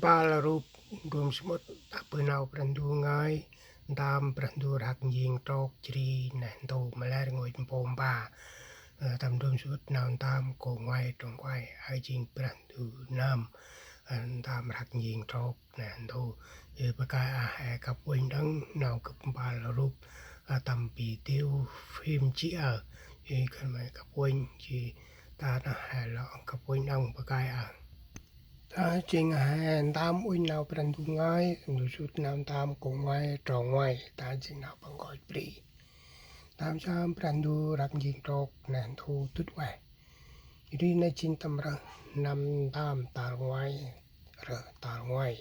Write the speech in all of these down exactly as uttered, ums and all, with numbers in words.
Mpơl rup ndrôm samƀŭt ta bơh nau Brah Ndu ngơi, ntơm Brah Ndu răk njêng trôk jêh ri neh ntu ma lĕ rngôch mpô mpa. Ơ, tâm ndrôm samƀŭt nau ntơm kô̆ ngoai trong ngoai, aơ jêng Brah Ndu nơm, ơ, ntơm răk njêng trôk neh ntu. Ơ, bơh kơi ah, he kăp uănh đŏng nau gâp mpơl rup, ơ, tâm video phim jêh ơ. Ơ, khân may kăp uănh jêh ta nơh he lŏ kăp uănh đŏng bơh kơi ah. Ta jêng he ntơm uănh nau Brah Ndu ngơi, ndrôm samƀŭt nau ntơm kô̆ ngoai trong ngoai, ta jêng nau păng nkoch bri. Ntơm sơm Brah Ndu răk njêng trôk neh ntu dŭt ueh. Jêh ri nây jêng tâm rơh năm ntơm tal ngoai, rơh tal ngoai.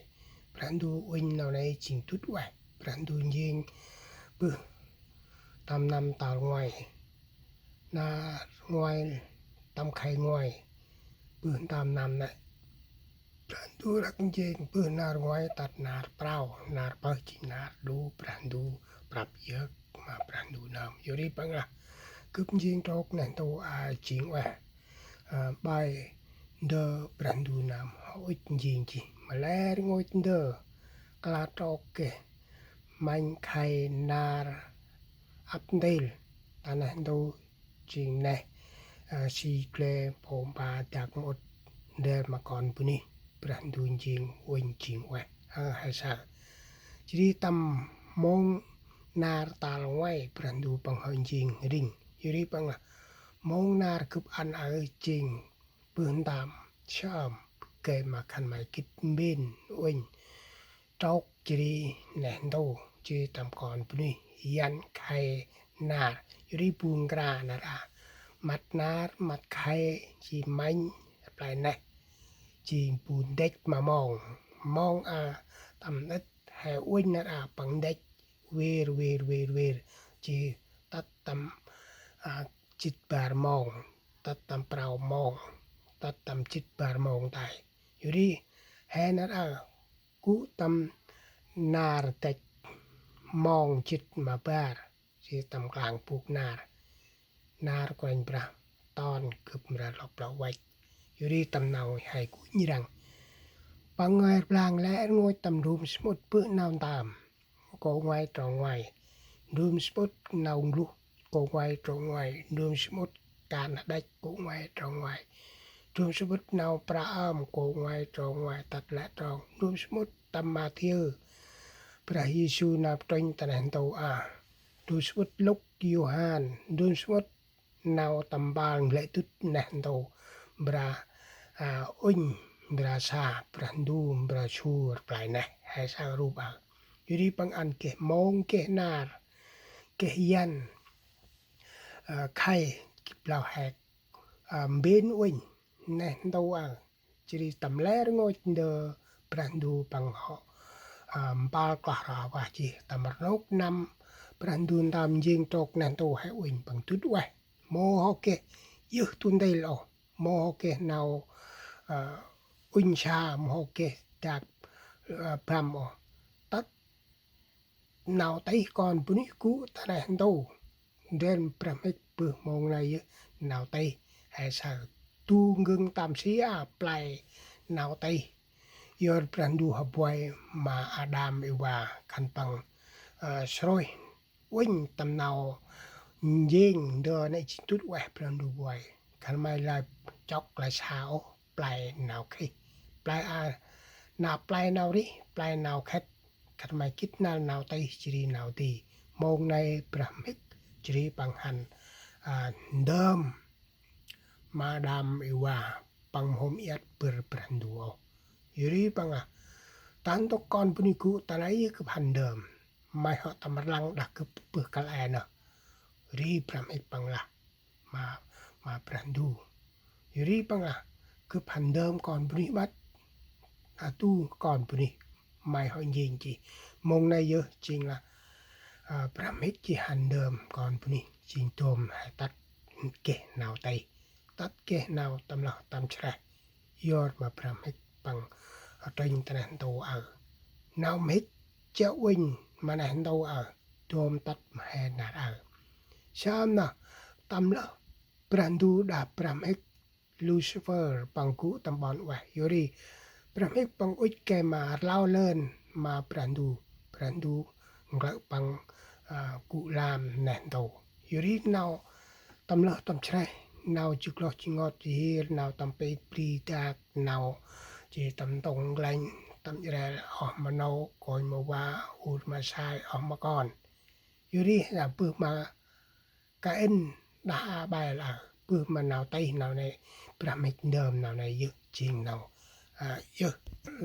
Brah Ndu uănh nau nây jêng dŭt ueh. Brah Ndu njêng bơh tâm năm tal ngoai. Nar ngoai tâm khay ngoai. Bơh ntơm năm nây Brah Ndu răk njêng bơh nar ngoai tât nar prao, nar pơh jêng nar đu Brah Ndu prăp yơk ma Brah Ndu nơm. Yor ri păng lah gâp njêng trôk neh ntu a jêng ueh. Ơ, bai ndơ Brah Ndu nơm hŏ ŭch njêng jêh. Ma lĕ rngôch ndơ kla trôk geh mănh khay nar ăp ntil ta neh ntu jêng neh, ơ, si gle mpô mpa dak mƀŭt ndrel ma kon bunuyh, Brah Ndu njêng uănh jêng ueh, ơ, he saơ. Jêh ri tâm mông nar tal ngoai Brah Ndu păng hŏ njêng ring. Yor ri păng lah mông nar gâp ăn aơ jêng bơh ntơm sơm, gay ma khân may gĭt mbên uănh trôk jêh ri neh ntu jêh ri tâm kon bunuyh, yăn khay nar, yor ri bu nkra nar a. Măt nar, măt khay, jêh mănh play neh, jêng bu ndĕch ma mông. Mông a tâm nđĭt he uănh nar a păng ndĕch, vêr vêr vêr vêr, jêh tât tâm, a, jât bar mông, tât tâm prao mông, tât tâm jât bar mông tay. Yor ri he nar a gŭ tâm nar dăch mông jât ma bar, jêh tâm klang bôk nar. Nar Kôranh Brah ton gâp mra lŏ plơ̆ văch. Yor ri tâm nau he gŭ njrăng. Păng ngơi rblang lĕ rngôch tâm ndrôm samƀŭt bơh nau ntơm kô̆ ngoai trong ngoai. Ndrôm samƀŭt nau ngluh kô̆ ngoai trong ngoai. Ndrôm samƀŭt kan hđăch kô̆ ngoai trong ngoai. Ndrôm samƀŭt nau prăm kô̆ ngoai trong ngoai tât lĕ trong. Ndrôm samƀŭt tâm Mathiơ Brah Yêsu nau trŭnh ta neh ntu a. Ndrôm samƀŭt Luk, Yôhan, ndrôm samƀŭt nau tâm mpơl n'glĕ dŭt neh ntu. Mra, a, ŭnh, mra sa, Brah Ndu, mra sur play neh, he saơ rup aơ. Yor ri păng ăn geh mông, geh nar, geh yăn, a, khay, blau he, a, mbên uănh neh ntu aơ. Jêh ri tâm lĕ rngôch ndơ Brah Ndu păng hŏ, a, mpơl kloh rah vah jêh. Tâm rnôk năm Brah Ndu ntơm njêng trôk neh ntu he uănh păng dŭt ueh. Mâu hŏ geh yơh du ntil ôh, mâu hŏ geh nau, a, ŭnh sa, mâu hŏ geh dak, a, băm ôh. Tât nau tih kon bunuyh gŭ ta neh ntu. Ndrel brah mhĭk bơh mông nây yơh nau tih. He saơ du ngưng tơm sia play nau tih. Yor Brah Ndu hŏ buay ma Ađam Êva khân păng, ơ, srôih uănh tâm nau njêng ndơ nây jêng dŭt ueh Brah Ndu buay. Khân may lơi chŏk lơi sa ôh play nau khih. Play a, nau play nau rih, play nau khât. Khân may gĭt năl nau tih jêh ri nau di. Mông nây brah mhĭk jêh ri păng hăn, a, ndơm ma Ađam Êva păng mhôm iăt bơr Brah Ndu ôh. Yor ri păng lah ta ntŭk kon bunuyh gŭ ta nây yơh gâp hăn ndơm. May hŏ tâm rlăng đah gâp bơh kăl e nơh. Yor ri brah mhĭk păng lah ma, ma Brah Ndu. Yor ri păng lah gâp hăn ndơm kon bunuyh ƀăt. A tu kon bunuyh may hŏ njêng jêh. Mông nây yơh jêng lah, a, brah mhĭk jêh hăn ndơm kon bunuyh jêng dôm he tât geh nau tih. Tât geh nau tâm lơh tâm sreh. Yor ma brah mhĭk păng, a, trŭnh ta neh ntu aơ. Nau mhĭk jă uănh ma neh ntu aơ. Dôm tât ma he nar aơ. Sơm nơh tâm lơh Brah Ndu đah brah mhĭk Lucifer păng gŭ tâm ƀon ueh. Yor ri Brah mhĭk păng ŭch gay ma rlau lơn ma Brah Ndu, Brah Ndu nglơ̆ păng, a, gŭ lam neh ntu. Yor ri nau tâm lơh tâm sreh, nau ji kloh ji ngot ji hir, nau tâm pit bri dak, nau ji tâm ntŭng nglĕnh tâm jrel oh ma nô, kônh ma va, ur ma sai oh ma kon. Yor ri nau bơh ma Kain đah Aƀel aơ, bơh ma nau tih nau nê, brah mhĭk ndơm nau nê yơh jêng nau, a, yơh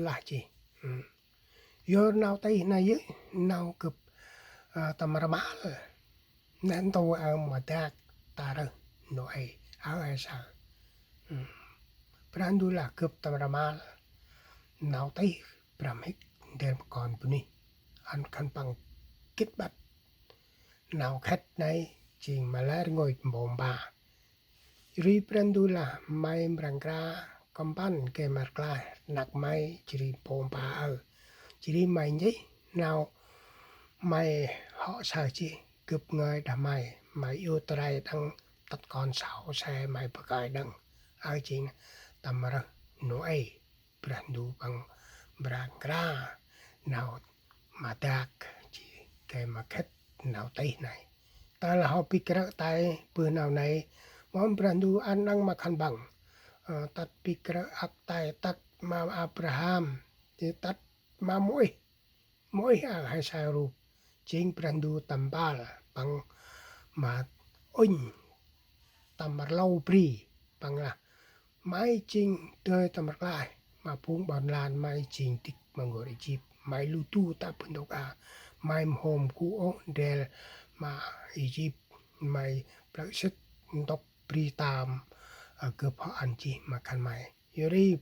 lah jêh. Yor nau tih nê yơh nau gâp, a, tâm rmal neh ntu aơ ma dak ta rơh Nôê aơ he saơ. Brah Ndu lah gâp tâm rmal nau tih brah mhĭk ndơm kon bunuyh, ăn khân păng gĭt băt nau khât nây jêng ma lĕ rngôch mpô mpa. Yor ri Brah Ndu lah: May mra nkra kŏmpăn gay ma rklaih rnăk may jêh ri mpô mpa aơ. Jêh ri may nchih nau may hŏ saơ jêh, gâp ngơi đah may, may iôt rai đăng tât kon sau se may bơh kơi đăng. Aơ jêng tâm rơh Nôê. Brah Ndu păng mra nkra nau ma dak jêh gay ma khât nau tih nây. Ta lah hŏ bĭk rơ̆ tay bơh nau nây, mâm Brah Ndu ăn đăng ma khân păng, ơ, tât bĭk rơ̆ âk tay tât ma Abraham, jêh tât ma Môis. Môis aơ he saơ rup jêng Brah Ndu tâm mpơl păng ma ŭnh tâm rlau bri, păng lah: May jêng dơi tâm rklaih ma phung ƀon lan may jêng dĭk ma n'gor Êjip. May lu du tă bơh ntŭk a, may mhôm gŭ ôh ndrel ma Êjip, may plơ̆ sĭt ntŭk bri tơm, ơ, gâp hŏ ăn jêh ma khân may. Yor ri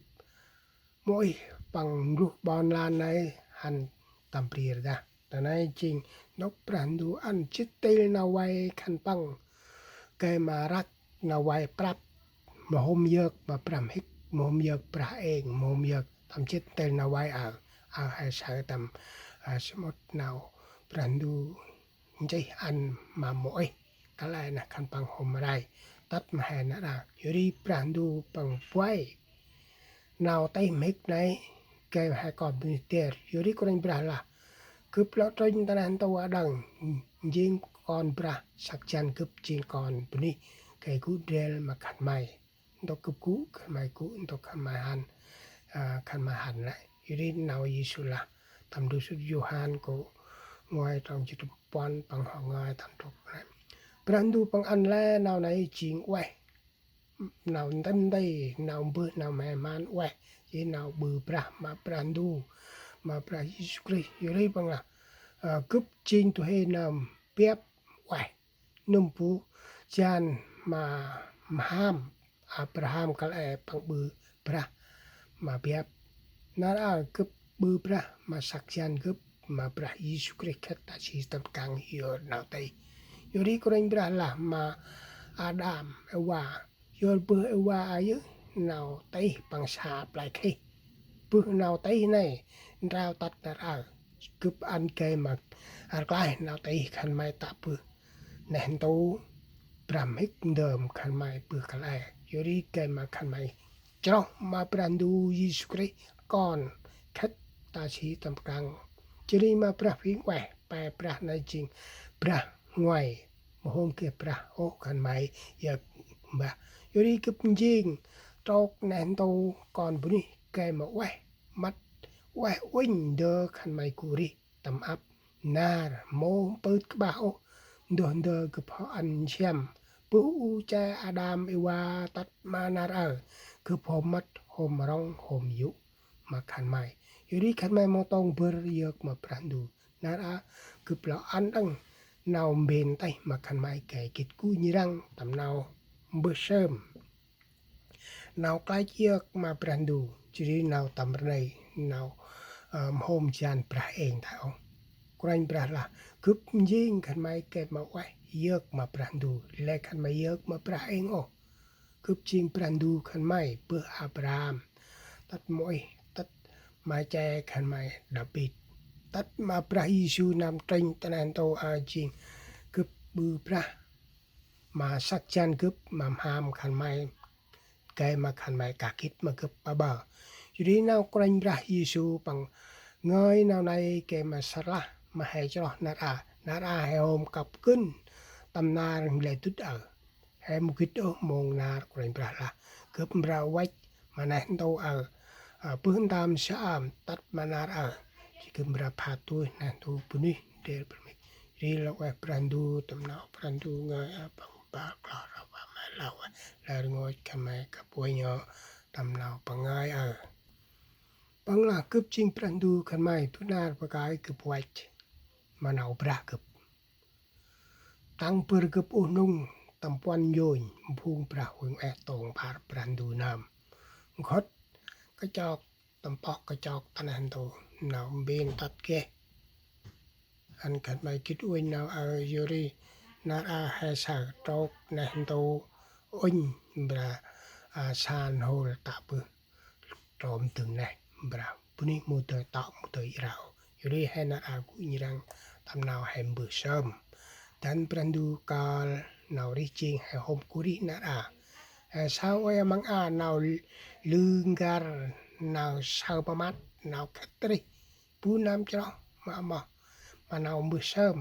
Môis păng mbruh ƀon lan nây hăn tâm bri rdah. Ta nây jêng nôk Brah Ndu ăn jêh tel nau vay khân păng gay ma răk nau vay prăp, mhôm yơk ma brah mhĭk, mhôm yơk brah êng, mhôm yơk tâm jêh tel nau vay aơ. Aơ he saơ tâm, a, samƀŭt nau Brah Ndu nchih ăn ma Môis, kăl e nơh khân păng hôm rai tât ma he nar aơ. Yor ri Brah Ndu păng buay nau tih mhĭk nây gay ma he kon bunuyh der. Yor ri Kôranh Brah lah: Gâp lŏ trŭnh ta neh ntu a đăng, njêng kon brah săk jăn gâp jêng kon bunuyh gay gŭ ndrel ma khân may. Ntŭk gâp gŭ khân may gŭ, ntŭk khân may hăn, a, khân may hăn lĕ. Yor ri nau Yêsu lah tâm ndu sŭt Yôhan kô nguay trong jât puăn păng hŏ nguay tâm trôk lĕ. Brah Ndu păng ăn lĕ nau nây jêng ueh, nau ntĭm nti, nau mbơh, nau mhe mhan ueh, jêh nau ƀư brah ma Brah Ndu, ma Brah Yêsu Krist. Yor ri păng lah, ơ, gâp jêng du huê nơm biăp ueh. Nâm bu jan ma mham Abraham kăl e păng ƀư brah ma biăp. Nar aơ gâp ƀư brah ma săk jăn gâp ma Brah Yêsu Krist khât ta si tâm rkăng yor nau tih. Yor ri Kôranh Brah lah ma Ađam, Êva, yor bơh Êva a yơh nau tih păng sa play khih. Bơh nau tih nây ntrao tât nar aơ, gâp ăn gay ma rklaih nau tih khân may tă bơh neh ntu brah mhĭk ndơm khân may bơh kăl e. Yor ri gay ma khân may chroh ma Brah Ndu Yêsu Krist kon khât ta si tâm rkăng. Jêh ri ma brah phung ueh, pe brah nây jêng brah nguay, mhôm geh brah ôh khân may yơk mbah. Yor ri gâp njêng trôk neh ntu kon bunuyh gay ma ueh măt, ueh uănh ndơ khân may gŭ rêh tâm ăp nar mâu mpưt kƀah ôh. Ndôh ndơ gâp hŏ ăn siăm bơh u che Ađam Êva tât ma nar aơ, gâp hôm măt, hôm rŏng, hôm yô̆ ma khân may. Yor ri khân may mâu tông bâr yơk ma Brah Ndu. Nar aơ gâp lŏ ăn đăng nau mbên têh ma khân may gay gĭt gŭ njrăng tâm nau mbơh sơm, nau klach yơk ma Brah Ndu, jêh ri nau tâm rnê, nau, ơ, mhôm jan brah êng ta ôh. Kôranh Brah lah gâp njêng khân may gay ma ueh yơk ma Brah Ndu, lĕ khân may yơk ma brah êng ôh. Gâp jêng Brah Ndu khân may bơh Abraham, tât Môis, tât ma che khân may Đavid, tât ma Brah Yêsu nơm trŭnh ta neh ntu a jêng gâp ƀư brah ma săk jăn gâp ma mham khân may, gay ma khân may kah gĭt ma gâp ƀa ƀơ. Jêh ri nau Kôranh Brah Yêsu Păng ngơi nau nây gay ma srah ma he chroh nar aơ. Nar aơ he hôm kăp gân tâm nar n'glĕ dŭt aơ. He mâu gĭt ôh mong nar Kôranh Brah lah. Gâp mra văch ma neh ntu aơ, ơ, bơh ntơm saơm tât ma nar aơ. Jêh gâp mra phat dôih neh ntu bunuyh ndrel brah mik. Ri lah ueh Brah Ndu tâm nau Brah Ndu ngơi aơ Păng ba kloh rau ma may lah ueh. Lĕ rngôch khân may kăp uănh ơ tâm nau Păng ngơi aơ. Păng lah gâp jêng Brah Ndu khân may, du nar bơh kơi gâp văch ma nau brah gâp. Tăng bâr gâp ŭch nŭng tâm puăn njônh, phung brah huêng ueh tông bar Brah Ndu nơm. Nkhŭt kachok tâm pŏk kachok ta neh ntu, nau mbên tât geh. Ăn khân may gĭt uănh nau aơ, yor ri nar aơ he saơ trôk neh ntu ŭnh mra, a, san hôl tă bơh trôm dâng neh mra bunuyh mâu dơi tŏ mâu dơi êrao. Yor ri he nar aơ gŭ njrăng tâm nau he mbơh sơm. Dăn Brah Ndu kơl nau rêh jêng he hôm gŭ rêh nar aơ. He saơ ueh măng a nau lư n'gar, nau saơ pa măt, nau khât rêh bu nơm chroh ma amoh ma nau mbơh sơm,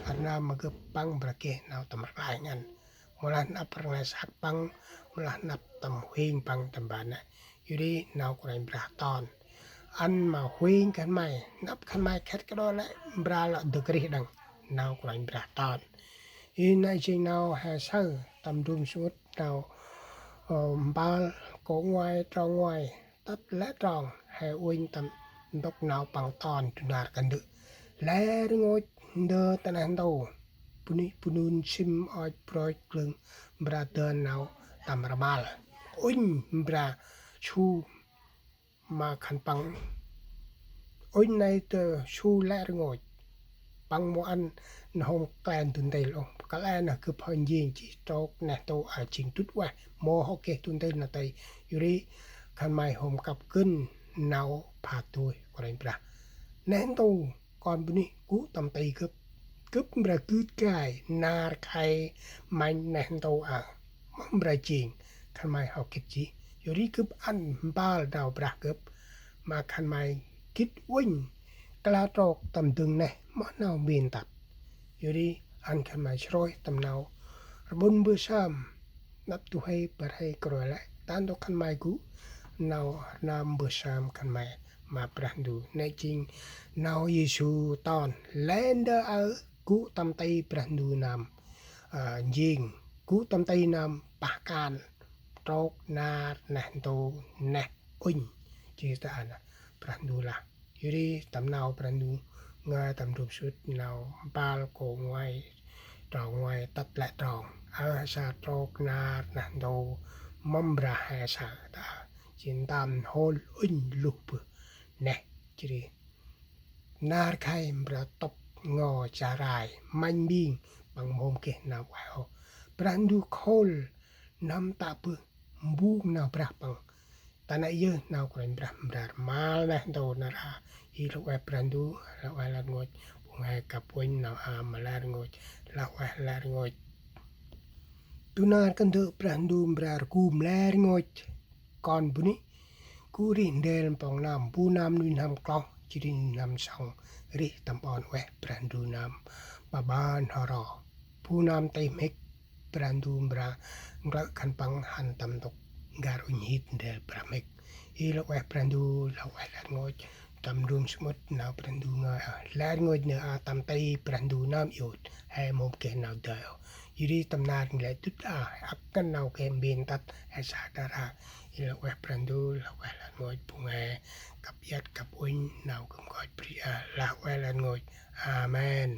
rnơm ma gâp Păng mra geh nau tâm rklaih ngăn. Mâu lah nđâp rnglay săk Păng, mâu lah nđâp tâm huêng Păng tâm ban nây. Yor ri nau Kôranh Brah ton. Ăn ma huêng khân may, nđâp khân may khât kađô lĕ mra lŏ dâk rêh đŏng, nau Kôranh Brah ton. Yor nây jêng nau he saơ tâm ndrôm samƀŭt nau, ơ, mpơl kô̆ ngoai trong ngoai tât lĕ trong, he uănh tâm ntŭk nau Păng ton du nar kandơ̆. Lĕ rngôch ndơ ta neh ntu, bunuyh bunun sim och broch klâng mra dơn nau tâm rmal. Ŭnh mra su ma khân păng. Ŭnh nây tơ su lĕ rngôch. Păng mâu ăn n'hôm klen du ntil ôh. Kăl e nơh gâp hŏ njêng jêh trôk neh ntu aơ jêng dŭt ueh. Mâu hŏ geh du ntil nau tih. Yor ri khân may hôm kăp gân nau phat dôih Kôranh Brah. Neh ntu kon bunuyh gŭ tâm ti gâp. Gâp mra gưt gai nar khay mănh neh ntu aơ. Moh mra jêng, khân may hŏ gĭt jêh. Yor ri gâp ăn mpơl nau brah gâp ma khân may gĭt uănh, kla trôk tâm dâng neh, moh nau mbên tât. Yor ri ăn khân may srôih tâm nau rƀŭn mbơh sơm, nđâp du huê bar huê kroi lĕ, ta ntŭk khân may gŭ nau rnơm mbơh sơm khân may ma Brah Ndu. Nê jêng nau Yêsu ton. Lĕ ndơ aơ gŭ tâm ti Brah Ndu nơm, ơ, njêng, gŭ tâm ti nơm pah kan trôk nar neh ntu neh ŭnh. Jêh ta nây Brah Ndu lah. Yor ri tâm nau Brah Ndu ngơi tâm ndrôm samƀŭt nau mpơl kô̆ ngoai trong ngoai tât lĕ trong. Aơ he saơ trôk nar neh ntu mâm mra he saơ ta. Jêng ntơm n'hôl ŭnh luh bơh neh. Jêh ri nar khay mra tŭp ngo charai mănh mbing, păng mâu hôm geh nau ueh ôh. Brah Ndu khôl nơm tă bơh mbung nau brah păng. Ta nây yơh nau Kôranh Brah mra rmal neh ntu nar aơ. Ê lah ueh Brah Ndu, lah ueh lĕ rngôch, phung he kăp uănh nau aơ ma lĕ rngôch, lah ueh lĕ rngôch. Du nar kandơ̆ Brah Ndu mra rgum lĕ rngôch. Kon bunuyh gŭ rêh ndrel mpông nơm, bu nơm nuih n'hâm kloh, jêh ri nuih n'hâm sŏng rêh tâm ƀon ueh Brah Ndu nơm ƀaƀơ n'ho ro. Bu nơm tih mhĭk, Brah Ndu mra nglơ̆ khân păng hăn tâm ntŭk n'gar ŭnh hit ndrel brah mhĭk. Ê lah ueh Brah Ndu, lah ueh lĕ rngôch, tâm ndrôm samƀŭt nau Brah Ndu ngơi aơ. Lĕ rngôch nơh aơ tâm ti Brah Ndu nơm iôt, he mâu hôm geh nau dơi ôh. Yor ri tâm nar n'glĕ dŭt aơ, ăp ngăn nau geh mbên tât, he saơ nar aơ. Ê lah ueh Brah Ndu, lah ueh lĕ rngôch, phung he kăp iăt kăp uănh nau gâp nkoch bri aơ, lah ueh lĕ rngôch. Amen.